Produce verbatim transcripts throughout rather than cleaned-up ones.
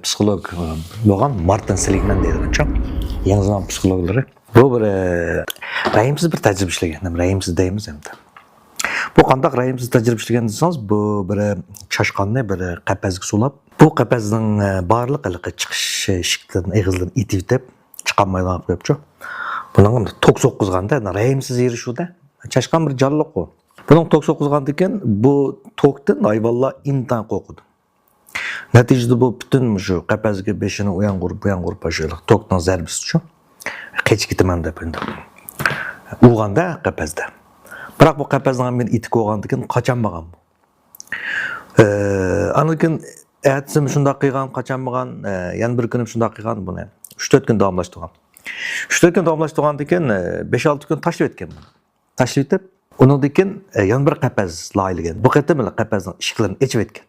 پسىخولوگ بولغان مارتىن سېلىگمەن دەيدىغانچۇ، يېڭى زامان پسىخولوگلىرى. بۇ بىر، ئە، رەھىمسىز بىر تەجرىبە ئىشلىگەن، ھەم رەھىمسىز دەيمىز ئەمدى. بۇ قانداق رەھىمسىز تەجرىبە ئىشلىگەن دېسىڭىز، بۇ بىر چاشقاننى بىر قەپەسكە سولاپ، بۇ قەپەسنىڭ، ئە، بارلىق ھېلىقى چىقىش ئىشىكلىرىنى، ئېغىزلىرىنى ئېتىۋېتىپ، چىقالمايدىغان قىلىپ قويۇپچۇ. بۇنىڭغا توك سوققۇزغاندا، رەھىمسىز يېرى شۇ-دە. چاشقان بىر جانلىققۇ. بۇنىڭ توك سوققۇزغاندىكىن بۇ توكتىن ھايۋانلار ئىنتايىن قورقىدۇ. نەتىجىدە بۇ پۈتۈن مۇشۇ قەپەسكە بېشىنى ئۇيانغۇرۇپ، بۇيانغۇرۇپ، شۇ توكنىڭ زەربىسىچۇ، قېچىپ كېتىمەن دەپ ئۇرغاندا قەپەسدە. بىراق بۇ قەپەسنىڭ ھەممىنى ئېتىپ بولغاندىكىن قاچالمىغان بۇ. ئە، ئاندىن كېيىن ئەتىسىمۇ شۇنداق قىلغان، قاچالمىغان، ئە، يەنە بىر كۈنى شۇنداق قىلغان بۇنى. ئۈچ تۆت كۈن داۋاملاشتۇرغان. ئۈچ تۆت كۈن داۋاملاشتۇرغاندىن كېيىن، ئە، بەش ئالتە كۈن تاشلىۋەتكەن بۇنى. تاشلىۋېتىپ، ئۇنىڭدىن كېيىن، ئە، يەنە بىر قەپەس لايىھەلىگەن. بۇ قېتىم قەپەسنىڭ ئىشىكلىرىنى ئېچىۋەتكەن.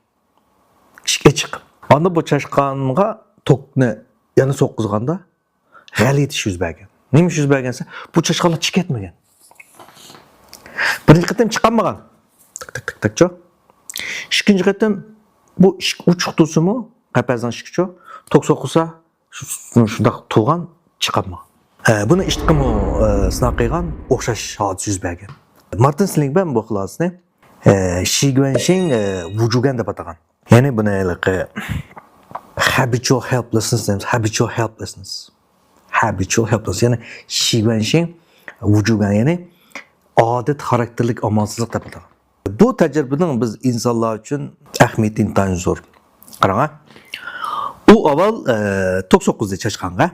ئىشىك ئېچىق. ئاندىن بۇ چاشقانغا توكنى يەنە سوققۇزغاندا، غەلىتە ئىش يۈز بەرگەن. نېمە ئىش يۈز بەرگەن دېسە، بۇ چاشقانلار چىقىپ كەتمىگەن. بىرىنچى قېتىم چىقالمىغان. تىك، تىك، تىك، تىكچۇ. ئىككىنچى قېتىم بۇ ئىشىك ئوچۇق تۇرسىمۇ، قەپەسنىڭ ئىشىكىچۇ، توك سوقۇلسا، شۇ-، شۇنداق تۇرغان، چىقالمىغان. ھە، بۇنى ئىتقىمۇ، ئە، سىناق قىلغان، ئوخشاش ھادىسە يۈز بەرگەن. مارتىن سېلىگمەن بۇ خىل ھادىسىنى، ئە، شى گۈەنشىڭ، ئە، ۋۇجۇگەن دەپ ئاتىغان. يەنى بۇنى ھېلىقى habitual helplessness دەيمىز. Habitual helplessness. Habitual helplessness. يەنى شى گۈەنشىڭ ۋۇجۇگەن، يەنى ئادەت خاراكتېرلىك ئامالسىزلىق دەپ ئاتىغان. بۇ تەجرىبىنىڭ بىز ئىنسانلار ئۈچۈن ئەھمىيىتى ئىنتايىن زور. قاراڭ، ئۇ ئاۋۋال، ئە، توك سوققۇزدى چاشقانغا.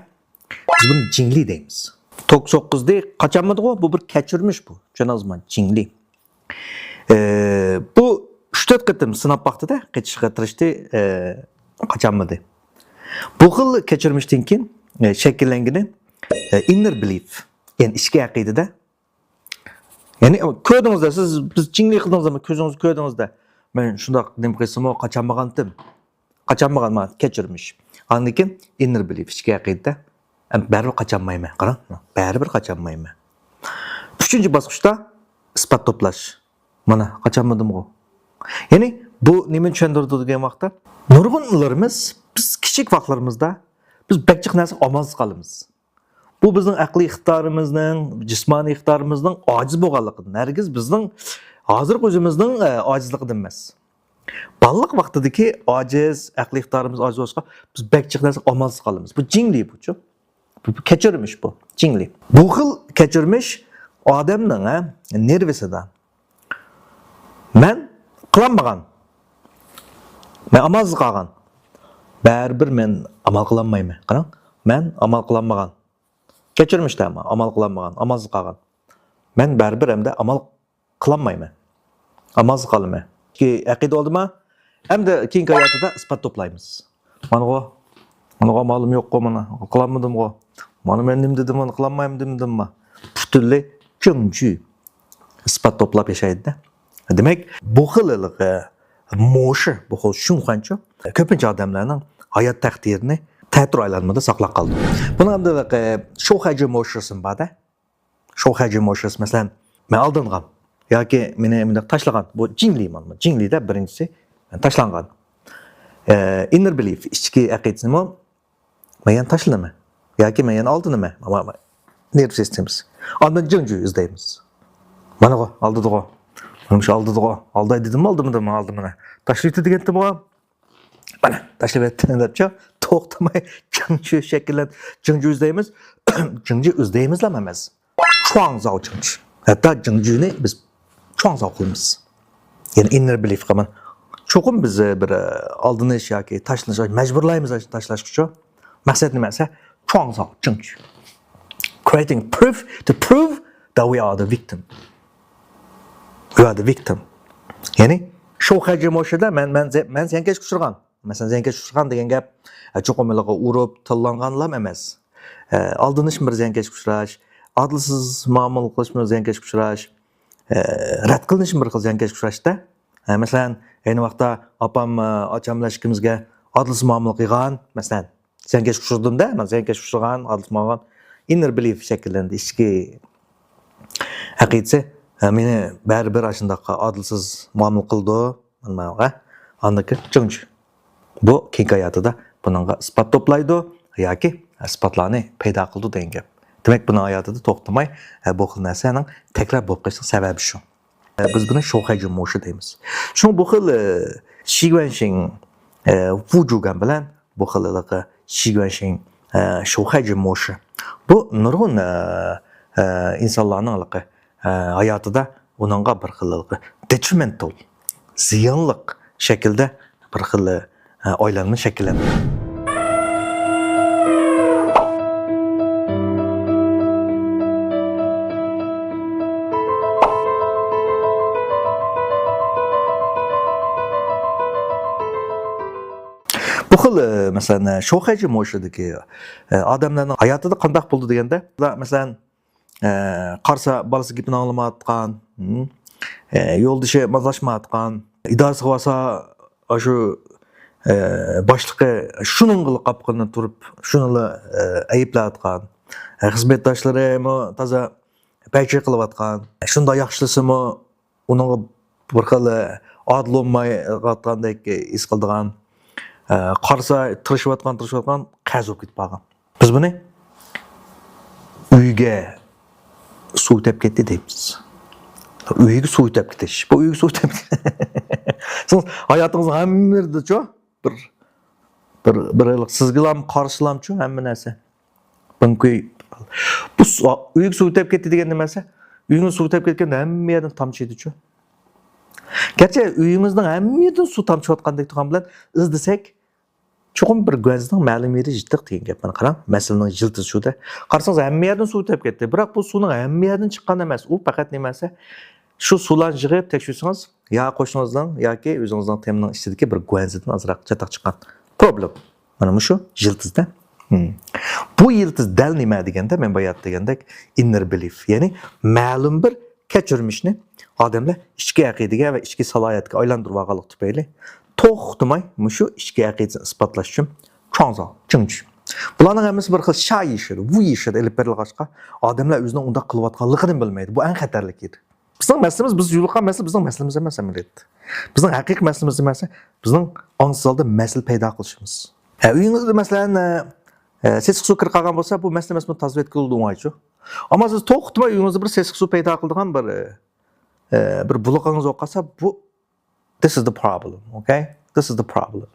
بىز بۇنى جىڭلى دەيمىز. توك سوققۇزدى، قاچالمىدىغۇ، بۇ بىر كەچۈرمىش بۇ. چۈشەندىڭىزمۇ؟ جىڭلى. ئە، بۇ ئۈچ تۆت قېتىم سىناپ باقتى-دە، قېچىشقا تىرىشتى، ئە، قاچالمىدى. بۇ خىل كەچۈرمىشتىن كېيىن، ئە، شەكىللەنگىنى، ئە، inner belief، يەنى ئىچكى ئەقىدىدە. يەنى كۆردىڭىز-دە، سىز، بىز جىڭلى قىلدىڭىزمۇ، كۆزىڭىز كۆردىڭىز-دە، مەن شۇنداق نېمە قىلسىمۇ قاچالمىغانتىم. قاچالمىغان، مانا، كەچۈرمىش. ئاندىن كېيىن inner belief، ئىچكى ئەقىدە. ئەمدى بەرىبىر قاچالمايمەن. قاراڭ، بەرىبىر قاچالمايمەن. ئۈچىنچى باسقۇچتا ئىسپات توپلاش. مانا، قاچالمىدىمغۇ. يەنى بۇ نېمىنى چۈشەندۈرىدۇ دېگەن ۋاقىتتا، نۇرغۇنلىرىمىز بىز كىچىك ۋاقىتلىرىمىزدا بىز بەك جىق نەرسىگە ئامالسىز قالىمىز. بۇ بىزنىڭ ئەقلىي ئىقتىدارىمىزنىڭ، جىسمانىي ئىقتىدارىمىزنىڭ ئاجىز بولغانلىقىدىن، ھەرگىز بىزنىڭ ھازىرقى ئۆزىمىزنىڭ، ئە، ئاجىزلىقىدىن ئەمەس. بالىلىق ۋاقتىدىكى ئاجىز، ئەقلىي ئىقتىدارىمىز ئاجىز بولۇشقا، بىز بەك جىق نەرسىگە ئامالسىز قالىمىز. بۇ جىڭلى بۇچۇ. بۇ، بۇ كەچۈرمىش بۇ، جىڭلى. بۇ خىل كەچۈرمىش ئادەمنىڭ، ھە، نېرۋىسىدا. مەن قىلالمىغان. مەن ئامالسىز قالغان. بەرىبىر مەن ئامال قىلالمايمەن. قاراڭ، مەن ئامال قىلالمىغان. كەچۈرمىشتە ئەمما ئامال قىلالمىغان، ئامالسىز قالغان. مەن بەرىبىر ئەمدى ئامال قىلالمايمەن. ئامالسىز قالىمەن. ئەقىدە بولدىما؟ ئەمدى كېيىنكى ھاياتىدا ئىسپات توپلايمىز. مانىغۇ، مانىغۇ ئامالىم يوققۇ، مانا قىلالمىدىمغۇ. مانا مەن نېمە دېدىم، مانا قىلالمايمەن دېمىدىمما؟ پۈتۈنلەي جىڭجۈ. ئىسپات توپلاپ ياشايدۇ-دە. دېمەك، بۇ خىل ھېلىقى موشى، بۇ خىل شۇڭخۇەنچۇ كۆپىنچە ئادەملەرنىڭ ھايات تەقدىرىنى تەتۈر ئايلانمىدا ساقلاپ قالىدۇ. بۇنىڭ ئەمدى ھېلىقى شوخەجى موشىسى بار-دە. شوخەجى موشىسى، مەسىلەن، مەن ئالدانغان ياكى مېنى مۇنداق تاشلىغان، بۇ جىڭلى مانا، جىڭلىدە بىرىنچىسى مەن تاشلانغان. ئە، inner belief، ئىچكى ئەقىدىسىمۇ، مەن يەنە تاشلىنىمەن ياكى مەن يەنە ئالدىنىمەن. نېرۋا سىستېمىسى. ئاندىن جىڭجۈ ئىزدەيمىز. مانىغۇ، ئالدىدىغۇ. مانا شۇ ئالدىدىغۇ. ئالداي دېدىممۇ، ئالدىمىدىممۇ، ئالدىمىدى. تاشلىۋېتى دېگەنتىمغۇ. مانا، تاشلىۋەتتىم دەپچۇ، توختىماي جىڭجۈ شەكىللەن-، جىڭجۈ ئىزدەيمىز. جىڭجۈ ئىزدەيمىزلا ئەمەس. چۇاڭزاۋ جىڭجۈ. ھەتتا جىڭجۈنى بىز چۇاڭزاۋ قىلىمىز. يەنى inner belief قىلىمەن. چوقۇم بىز بىر، ئە، ئالدىنىش ياكى تاشلىنىش، مەجبۇرلايمىز تاشلاشقىچۇ. مەقسەت نېمە دېسە، چۇاڭزاۋ جىڭجۈ. Creating proof to prove that we are the victim. We are the victim. يەنى، شوخەجى موشىدا مەن، مەن، مەن زىيانكەشكە ئۇچرىغان. مەسىلەن، زىيانكەشكە ئۇچرىغان دېگەن گەپ، ئە، چوقۇم ھېلىقى ئۇرۇپ، تىللانغانلام ئەمەس. ئە، ئالدىنىشمۇ بىر زىيانكەشكە ئۇچراش، ئادىلسىز مۇئامىلە قىلىشمۇ زىيانكەشكە ئۇچراش، ئە، رەت قىلىنىشمۇ بىر خىل زىيانكەشكە ئۇچراشتا. ئە، مەسىلەن، ئەينى ۋاقىتتا ئاپام، ئە، ئاچام بىلەن ئىككىمىزگە ئادىلسىز مۇئامىلە قىلغان، مەسىلەن، زىيانكەشكە ئۇچرىدىم-دە، مەن زىيانكەشكە ئۇچرىغان، ئادىلسىز مۇئامىلە قىلغان، inner belief شەكىللەندى، ئىچكى ئەقىدىسى، ئە، مېنى بەرىبىر ئاشۇنداق ئادىلسىز مۇئامىلە قىلىدۇ، مانا ماڭا، ئاندىكى جىڭجۈ. بۇ كېيىنكى ھاياتىدا بۇنىڭغا ئىسپات توپلايدۇ ياكى ئىسپاتلارنى پەيدا قىلىدۇ دېگەن گەپ. دېمەك، بۇنىڭ ھاياتىدا توختىماي، ئە، بۇ خىل نەرسىنىڭ تەكرار بولۇپ قېلىشىنىڭ سەۋەبى شۇ. ئە، بىز بۇنى شوخەيجى موشى دەيمىز. شۇڭا بۇ خىل، ئە، شىگۈەنشىڭ، ئە، ۋۇجۇگەن بىلەن بۇ خىل ھېلىقى شىگۈەنشىڭ، ئە، شوخەيجى موشى. بۇ نۇرغۇن، ئە، ئە، ئىنسانلارنىڭ ھېلىقى، ئە، ھاياتىدا ئۇنىڭغا بىر خىل ھېلىقى detrimental، زىيانلىق شەكىلدە بىر خىل، ئە، ئايلانما شەكىللەندى. بۇ خىل، ئە، مەسىلەن، ئە، شوخەيجى موشىدىكى، ئە، ئادەملەرنىڭ ھاياتىدا قانداق بولدى دېگەندە، مەسىلەن، ئە، قارىسا، بالىسى گېپىنى ئاڭلىمايۋاتقان، ھىم، ئە، يولدىشى مازاشمايۋاتقان، ئىدارىسىگە بارسا، ئاشۇ، ئە، باشلىقى شۇنىڭغىلا قاپىقىنى تۇرۇپ، شۇنىلا، ئە، ئەيىبلەۋاتقان، ئە، خىزمەتداشلىرىمۇ تازا پەيچى قىلىۋاتقان، شۇنداق ياخشىلىسىمۇ، ئۇنىڭغا بىر خىل ئادىل بولمايۋاتقاندەك ھېس قىلىدىغان، ئە، قارىسا، تىرىشىۋاتقان، تىرىشىۋاتقان، قەرز بولۇپ كېتىپ قالغان. بىز بۇنى ئۆيگە سۇ تېپىپ كەتتى دەيمىز. ئۆيگە سۇ تېپىپ كېتىش. بۇ ئۆيگە سۇ تېپىپ سىز ھاياتىڭىزنىڭ ھەممە يېرىدىچۇ بىر، بىر، بىر سىزگىلام، قارىسىلامچۇ ھەممە نەرسە. بۇنىڭكى، بۇ سۇ، ئۆيگە سۇ تېپىپ كەتتى دېگەن نېمە دېسە، ئۆيگە سۇ تېپىپ كەتكەندە ھەممە يەردىن تامچىيدىچۇ. گەرچە ئۆيىمىزنىڭ ھەممە يېرىدىن سۇ تامچىۋاتقاندەك تۇرغان بىلەن ئىزدىسەك، چوقۇم بىر گۇەنزىنىڭ مەلۇم يېرى يىرتىق دېگەن گەپ. مانا قاراڭ، مەسىلىنىڭ يىلتىزى شۇدە. قارىسىڭىز، ھەممە يەردىن سۇ تېپىپ كەتتى. بىراق بۇ سۇنىڭ ھەممە يەردىن چىققان ئەمەس. ئۇ پەقەت نېمە دېسە، شۇ سۇلارنى يىغىپ تەكشۈرسىڭىز، يا قوشنىڭىزنىڭ ياكى ئۆزىڭىزنىڭ تېمىنىڭ ئىچىدىكى بىر گۇەنزىدىن ئازراق چاتاق چىققان. پروبلېم. مانا مۇشۇ يىلتىزدا. ھىم. بۇ يىلتىز دەل نېمە دېگەندە، مەن بايا دېگەندەك، ئىننېر بېلىف، يەنى مەلۇم بىر كەچۈرمىشنى ئادەملەر ئىچكى ئەقىدىگە ۋە ئىچكى سالاھىيەتكە ئايلاندۇرۇۋالغانلىقى تۈپەيلى، توختىماي مۇشۇ ئىچكى ئەقىدىسىنى ئىسپاتلاش ئۈچۈن چاڭزاۋ، چىڭچۈ. بۇلارنىڭ ھەممىسى بىر خىل شايىشىر، ۋۇيىشىر ئېلىپ بېرىلغاچقا، ئادەملەر ئۆزىنىڭ ئۇنداق قىلىۋاتقانلىقىنى بىلمەيدۇ. بۇ ئەڭ خەتەرلىك ئىدى. بىزنىڭ مەسىلىمىز، بىز يولۇققان مەسىلە بىزنىڭ مەسىلىمىز ئەمەس ئەمەلىيەتتە. بىزنىڭ ھەقىقىي مەسىلىمىز نېمە دېسە، بىزنىڭ ئاڭسىز ھالدا مەسىلە پەيدا قىلىشىمىز. ھە، ئۆيىڭىزدە مەسىلەن، ئە، ئە، سېسىق سۇ كىرىپ قالغان بولسا، بۇ مەسىلە ئەمەس، بۇنى تازىلىۋەتكىلى ئوڭايچۇ. ئەمما سىز توختىماي ئۆيىڭىزدە بىر سېسىق سۇ پەيدا قىلىدىغان بىر، ئە، ئە، بىر بۇلىقىڭىز بولۇپ قالسا، بۇ، this is the problem, okay? This is the problem.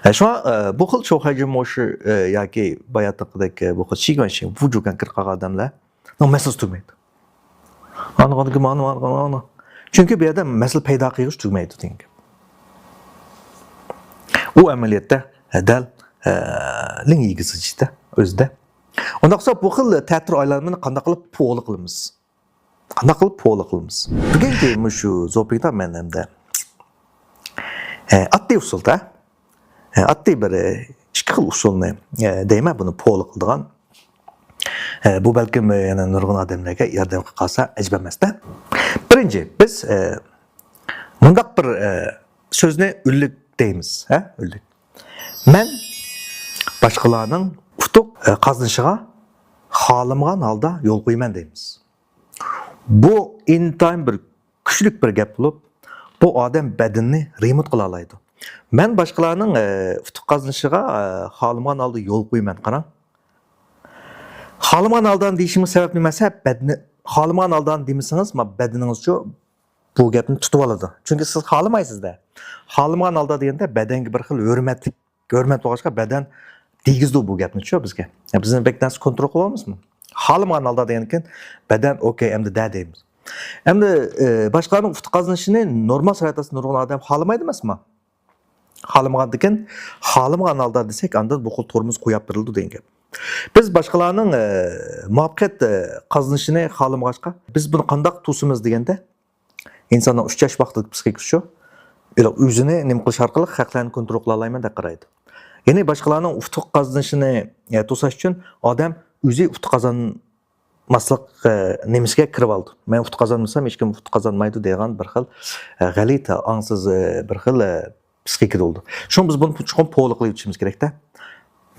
ئە، شۇڭا، ئە، بۇ خىل شوخەيجى موشى، ئە، ياكى باياتقىدەك، ئە، بۇ خىل شىگۈەنشىڭ ۋۇجۇگەن كىرىپ قالغان ئادەملەرنىڭ مەسىلىسى تۈگىمەيدۇ. ئانا، ئانا، ئانا، ئانا، ئانا. چۈنكى بۇ يەردە مەسىلە پەيدا قىلغۇچ تۈگىمەيدۇ دېگەن گەپ. ئۇ ئەمەلىيەتتە دەل، ئە، لىڭ يىگىسىچىدە ئۆزىدە. ئۇنداق بولسا بۇ خىل تەتۈر ئايلانمىنى قانداق قىلىپ پولا قىلىمىز؟ قانداق قىلىپ پولا قىلىمىز؟ بۈگۈنكى مۇشۇ زوپىڭدا مەن ئەمدى، ئە، ئاددىي ئۇسۇلدا، ئە، ئاددىي بىر، ئە، ئىككى خىل ئۇسۇلنى، ئە، دەيمەن بۇنى پولا قىلىدىغان. ئە، بۇ بەلكىم، ئە، يەنە نۇرغۇن ئادەملەرگە ياردەم قىلىپ قالسا ئەجەب ئەمەستە. بىرىنچى، بىز، ئە، مۇنداق بىر، ئە، سۆزنى ئۈنلۈك دەيمىز، ھە؟ ئۈنلۈك. مەن باشقىلارنىڭ ئۇتۇق، ئە، قازىنىشىغا خالىمىغان ھالدا يول قويىمەن دەيمىز. بۇ ئىنتايىن بىر كۈچلۈك بىر گەپ بولۇپ، بۇ ئادەم بەدىنىنى رېمونت قىلالايدۇ. مەن باشقىلارنىڭ، ئە، ئۇتۇق قازىنىشىغا، ئە، خالىمىغان ھالدا يول قويىمەن، قاراڭ. خالىمىغان ھالدا دېيىشىمنىڭ سەۋەبى نېمە دېسە، بەدىنى، خالىمىغان ھالدا دېمىسىڭىز، ما-، بەدىنىڭىزچۇ بۇ گەپنى تۇتۇۋالىدۇ. چۈنكى سىز خالىمايسىز-دە. خالىمىغان ھالدا دېگەندە بەدەنگە بىر خىل ھۆرمەتلىك، ھۆرمەت بولغاچقا بەدەن دېگۈزىدۇ بۇ گەپنىچۇ بىزگە. يا بىزنى بەك نەرسە كونترول قىلالماسمۇ؟ خالىمىغان ھالدا دېگەندىكىن بەدەن ئوكەي، ئەمدى دە دەيمىز. ئەمدى، ئى، باشقىلارنىڭ ئۇتۇق قازىنىشىنى نورمال شارائىت ئاستىدا نۇرغۇن ئادەم خالىمايدۇ ئەمەسمۇ؟ خالىمىغاندىكىن، خالىمىغان ھالدا دېسەك، ئاندىن بۇ خىل تورمۇز قويۇپ بېرىلىدۇ دېگەن گەپ. بىز باشقىلارنىڭ، ئى، مۇۋەپپەقىيەت، ئى، قازىنىشىنى خالىمىغاچقا، بىز بۇنى قانداق توسىمىز دېگەندە، ئىنساننىڭ ئۈچ ياش ۋاقتىدىكى پسىخىكىسىچۇ، ئۆزىنى نېمە قىلىش ئارقىلىق خەقلەرنى كونترول قىلالايمەن دەپ قارايدۇ. يەنى باشقىلارنىڭ ئۇتۇق قازىنىشىنى، ئە، توساش ئۈچۈن ئادەم ئۆزى ئۇتۇق قازانماسلىق، ئە، نېمىسىگە كىرىۋالىدۇ. مەن ئۇتۇق قازانمىسام، ھېچكىم ئۇتۇق قازانمايدۇ دەيدىغان بىر خىل، ئە، غەلىتە، ئاڭسىز، ئە، بىر خىل، ئە، پسىخىكىدا بولىدۇ. شۇڭا بىز بۇنى چوقۇم پولا قىلىۋېتىشىمىز كېرەكتە.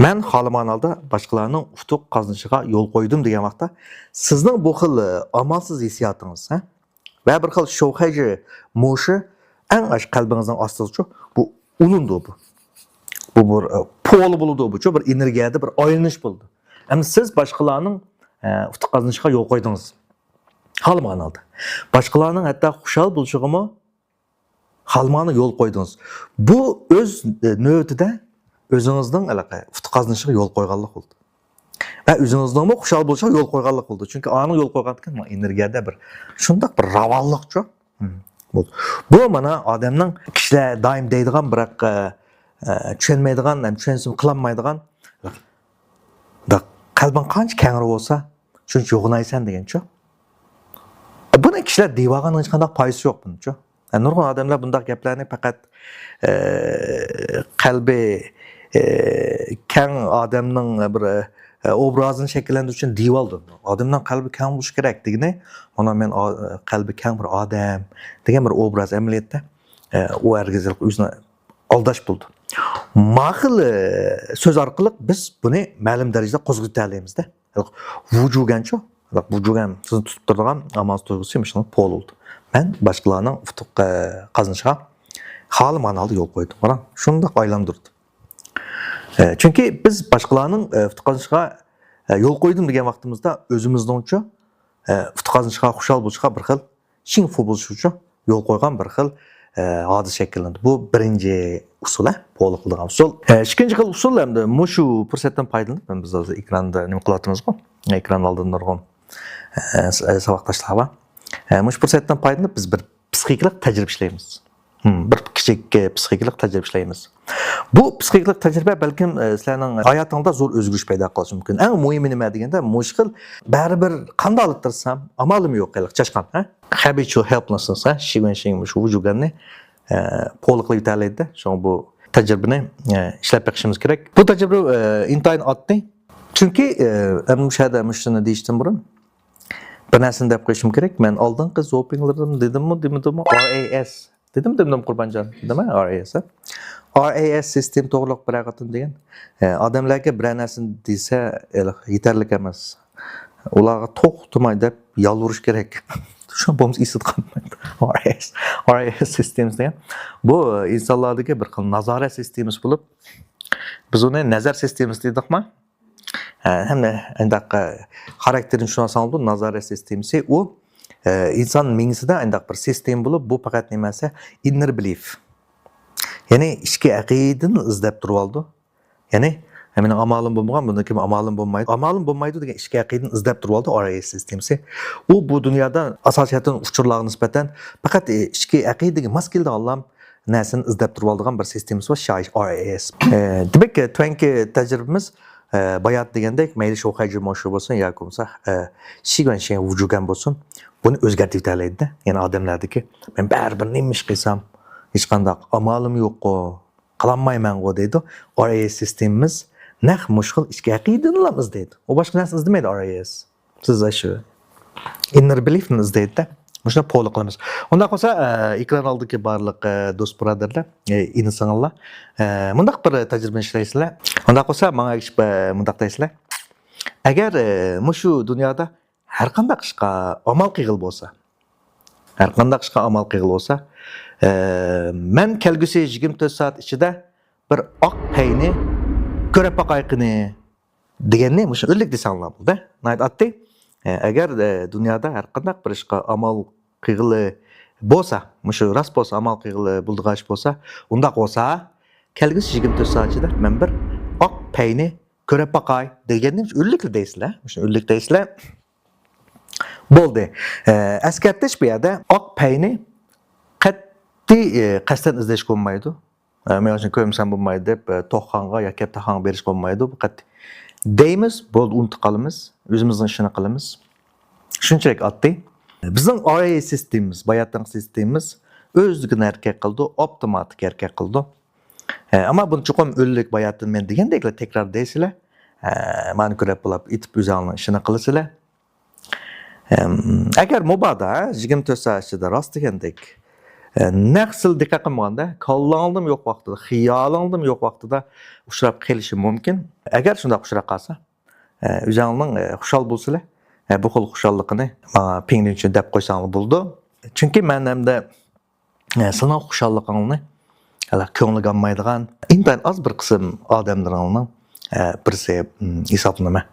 مەن خالىمىغان ھالدا باشقىلارنىڭ ئۇتۇق قازىنىشىغا يول قويدۇم دېگەن ۋاقىتتا، سىزنىڭ بۇ خىل، ئە، ئامالسىز ھېسسىياتىڭىز، ھە؟ ۋە بىر خىل شوخەيجى موشى ئەڭ ئاش قەلبىڭىزنىڭ ئاستىدىچۇ، بۇ ئۇلىنىدۇ بۇ. بۇ بىر، ئە، پولى بولىدۇ بۇچۇ، بىر ئېنېرگىيەدە بىر ئايلىنىش بولىدۇ. ئەمدى سىز باشقىلارنىڭ، ئە، ئۇتۇق قازىنىشىغا يول قويدىڭىز. خالىمىغان ھالدا. باشقىلارنىڭ ھەتتا خۇشال بولۇشىغىمۇ خالىمىغانغا يول قويدىڭىز. بۇ ئۆز، ئە، نۆۋىتىدە ئۆزىڭىزنىڭ ھېلىقى ئۇتۇق قازىنىشىغا يول قويغانلىق بولدى. ۋە ئۆزىڭىزنىڭمۇ خۇشال بولۇشىغا يول قويغانلىق بولدى. چۈنكى ئاڭا يول قويغاندىكىن ئېنېرگىيەدە بىر شۇنداق بىر راۋانلىقچۇ. بولدى. بۇ مانا ئادەمنىڭ كىشىلەر دائىم دەيدىغان بىراق، ئە، ئە، چۈشەنمەيدىغان، ھەم چۈشەنسىمۇ قىلالمايدىغان، قەلبىڭ قانچە كەڭرى بولسا، شۇنچە يوغىنايسەن دېگەنچۇ. بۇنى كىشىلەر دېيىۋالغاننىڭ ھېچقانداق پايدىسى يوق بۇنىڭچۇ. نۇرغۇن ئادەملەر بۇنداق گەپلەرنى پەقەت، ئە، قەلبى، ئە، كەڭ ئادەمنىڭ بىر، ئە، ئوبرازىنى شەكىللەندۈرۈش ئۈچۈن دېيىۋالىدۇ. ئادەمنىڭ قەلبى كەڭ بولۇشى كېرەك دېگىنى، مانا مەن ئا-، قەلبى كەڭ بىر ئادەم دېگەن بىر ئوبراز ئەمەلىيەتتە، ئە، ئۇ ھەرگىز ئۆزىنى ئالداش بولىدۇ. ما خىل، ئە، سۆز ئارقىلىق بىز بۇنى مەلۇم دەرىجىدە قوزغىتالايمىز-دە. ۋۇجۇگەنچۇ؟ ۋۇجۇگەن سىزنى تۇتۇپ تۇرىدىغان ئامالسىز تۇيغۇسى مۇشۇنىڭ پولى بولىدۇ. مەن باشقىلارنىڭ ئۇتۇق، ئە، قازىنىشىغا خالىمىغان ھالدا يول قويدۇم. قاراڭ، شۇنداق ئايلاندۇردۇم. ئە، چۈنكى بىز باشقىلارنىڭ، ئە، ئۇتۇق قازىنىشىغا، ئە، يول قويدۇم دېگەن ۋاقتىمىزدا ئۆزىمىزنىڭچۇ، ئە، ئۇتۇق قازىنىشىغا، خۇشال بولۇشىغا بىر خىل شىڭفۇ بولۇش ئۈچۈن يول قويغان بىر خىل، ئە، ھادىسە شەكىللەندى. بۇ بىرىنچى ئۇسۇل، ھە، پولى قىلىدىغان ئۇسۇل. ئە، ئىككىنچى خىل ئۇسۇل، ئەمدى مۇشۇ پۇرسەتتىن پايدىلىنىپ، مەن بىز ھازىر ئېكراندا نېمە قىلىۋاتىمىزغۇ؟ ئېكران ئالدىدا نۇرغۇن، ئە، س-، ئە، ساۋاقداشلار بار. ئە، مۇشۇ پۇرسەتتىن پايدىلىنىپ، بىز بىر پسىخىكىلىق تەجرىبە ئىشلەيمىز. ھىم، بىر كىچىك، ئە، پسىخىكىلىق تەجرىبە ئىشلەيمىز. بۇ پسىخىكىلىق تەجرىبە بەلكىم، ئە، سىلەرنىڭ ھاياتىڭدا زور ئۆزگىرىش پەيدا قىلىشى مۇمكىن. ئەڭ مۇھىمى نېمە دېگەندە، مۇشۇ خىل بەرىبىر قانداق تىرىشسام، ئامالىم يوق، ھېلىقى چاشقان، ھە؟ Habitual helplessness، ھە؟ شىگۇەنشىڭ مۇشۇ ۋۇجۇگەننى، ئە، پولى قىلىۋېتەلەيدۇ. شۇڭا بۇ تەجرىبىنى، ئە، ئىشلەپ بېقىشىمىز كېرەك. بۇ تەجرىبە، ئە، ئىنتايىن ئاددىي. چۈنكى، ئە، مەن مۇشۇ يەردە مۇشۇنى دېيىشتىن بۇرۇن بىر نەرسىنى دەپ قويۇشۇم كېرەك. مەن ئالدىنقى زوپىڭلىرىم دېدىممۇ، دېمىدىممۇ؟ RAS. دېدىم، دېمىدىم، قۇربانجان؟ دېدىم، ھە، RAS، ھە؟ RAS سىستېما توغرىلىق بىرەر قېتىم دېگەن. ئە، ئادەملەرگە بىرەر نەرسىنى دېسە، ھېلىقى يېتەرلىك ئەمەس. ئۇلارغا توختىماي دەپ يالۋۇرۇش كېرەك. شۇ بولمىسا ئېسىدە قالمايدۇ. RAS، RAS سىستېمىسى دېگەن. بۇ ئىنسانلاردىكى بىر خىل نازارەت سىستېمىسى بولۇپ، بىز ئۇنى نەزەر سىستېمىسى دېدۇقما؟ ھە، ھەمدە ئانداق، ئە، خاراكتېرىنى چۈشىنىۋالساڭلار، نازارەت سىستېمىسى ئۇ، ئە، ئىنسان مېڭىسىدە ئانداق بىر سىستېما بولۇپ، بۇ پەقەت نېمە دېسە، inner belief. يەنى ئىچكى ئەقىدىنى ئىزدەپ تۇرۇۋالىدۇ. يەنى، مېنىڭ ئامالىم بولمىغان، بۇندىن كېيىن ئامالىم بولمايدۇ. ئامالىم بولمايدۇ دېگەن ئىچكى ئەقىدىنى ئىزدەپ تۇرۇۋالىدۇ، RAS سىستېمىسى. ئۇ بۇ دۇنيادا ئاساسىي جەھەتتىن ئۇچۇرلارغا نىسبەتەن پەقەت، ئى، ئىچكى ئەقىدىگە ماس كېلىدىغانلا نەرسىنى ئىزدەپ تۇرۇۋالىدىغان بىر سىستېمىسى بار، شايىش، RAS. ئى، دېمەك، تۆۋەنكى تەجرىبىمىز، ئى، بايات دېگەندەك، مەيلى شوخەيجى موشۇ بولسۇن ياكى بولمىسا، ئى، شىگۈەنشىڭ ۋۇجۇگەن بولسۇن، بۇنى ئۆزگەرتىۋېتەلەيدۇ-دە. يەنى ئادەملەردىكى، مەن بەرىبىر نېمە ئىش قىلسام، ھېچقانداق ئامالىم يوققۇ، قىلالمايمەنغۇ دەيدۇ. RAS سىستېمىمىز نەق مۇشۇ خىل ئىچكى ئەقىدىنىلا ئىزدەيدۇ. ئۇ باشقا نەرسە ئىزدىمەيدۇ، RAS. سىز شۇ inner belief نى ئىزدەيدۇ-دە. مۇشۇنى پولى قىلىمىز. ئۇنداق بولسا، ئە، ئېكران ئالدىدىكى بارلىق، ئە، دوست بۇرادەرلەر، ئە، ئىنى سىڭىللار، ئە، مۇنداق بىر تەجرىبىنى ئىشلەيسىلەر. ئۇنداق بولسا، ماڭا ئەگىشىپ، ئە، مۇنداق دەيسىلەر. ئەگەر، ئە، مۇشۇ دۇنيادا ھەر قانداق ئىشقا ئامال قىلغىلى بولسا، ھەر قانداق ئىشقا ئامال قىلغىلى بولسا، ئە، مەن كەلگۈسى يىگىرمە تۆت سائەت ئىچىدە بىر ئاق پەينى كۆرۈپ باقاي قېنى. دېگەننى مۇشۇ ئۈنلۈك دېسەڭلار بولدى. ناھايىتى ئاددىي. ئە، ئەگەر، ئە، دۇنيادا ھەر قانداق بىر ئىشقا ئامال قىلغىلى بولسا، مۇشۇ راست بولسا، ئامال قىلغىلى بولىدىغان ئىش بولسا، ئۇنداق بولسا، كەلگۈسى يىگىرمە تۆت سائەت ئىچىدە مەن بىر ئاق پەينى كۆرۈپ باقاي دېگەننى مۇشۇ ئۈنلۈكلا دەيسىلەر. مۇشۇ ئۈنلۈك دەيسىلەر. بولدى. ئە، ئەسكەرتىش، بۇ يەردە ئاق پەينى قەتئىي، ئە، قەستەن ئىزدەشكە بولمايدۇ. ئە، مەن شۇنى كۆرمىسەم بولمايدۇ دەپ، ئە، توخخانغا ياكى كەپتەرخانغا بېرىشكە بولمايدۇ. بۇ قەت-، دەيمىز، بولدى، ئۇنتۇپ قالىمىز. ئۆزىمىزنىڭ ئىشىنى قىلىمىز. شۇنچىلىك ئاددىي. بىزنىڭ RAS سىستېمىمىز، باياتىنقى سىستېمىمىز ئۆزلۈكىدىن ھەرىكەت قىلىدۇ، ئاپتوماتىك ھەرىكەت قىلىدۇ. ئە، ئەمما بۇنى چوقۇم ئۈنلۈك باياتىن مەن دېگەندەكلا تەكرار دەيسىلەر. ئە، مانا كۆرۈپ بولاپ ئېتىپ ئۆزۈڭلارنىڭ ئىشىنى قىلىسىلەر. ئەم، ئەگەر مۇبادا يىگىرمە تۆت سائەت ئىچىدە راست دېگەندەك، ئە، نەق سىل دىققەت قىلمىغاندا، كاللاڭدىمۇ يوق ۋاقتىدا، خىيالىڭدىمۇ يوق ۋاقتىدا ئۇچراپ قېلىشى مۇمكىن. ئەگەر شۇنداق ئۇچراپ قالسا، ئە، ئۆزۈڭنىڭ، ئە، خۇشال بولسىلە، ئە، بۇ خىل خۇشاللىقىنى ماڭا پىڭلىنچۈن دەپ قويساڭلار بولىدۇ. چۈنكى مەن ئەمدى ئە، سېنىڭ خۇشاللىقىڭنى ھېلى كۆڭلىگە ئالمايدىغان ئىنتايىن ئاز بىر قىسىم ئادەملىرىڭنىڭ، ئە، بىرسى، م، ھېسابلىنىمەن.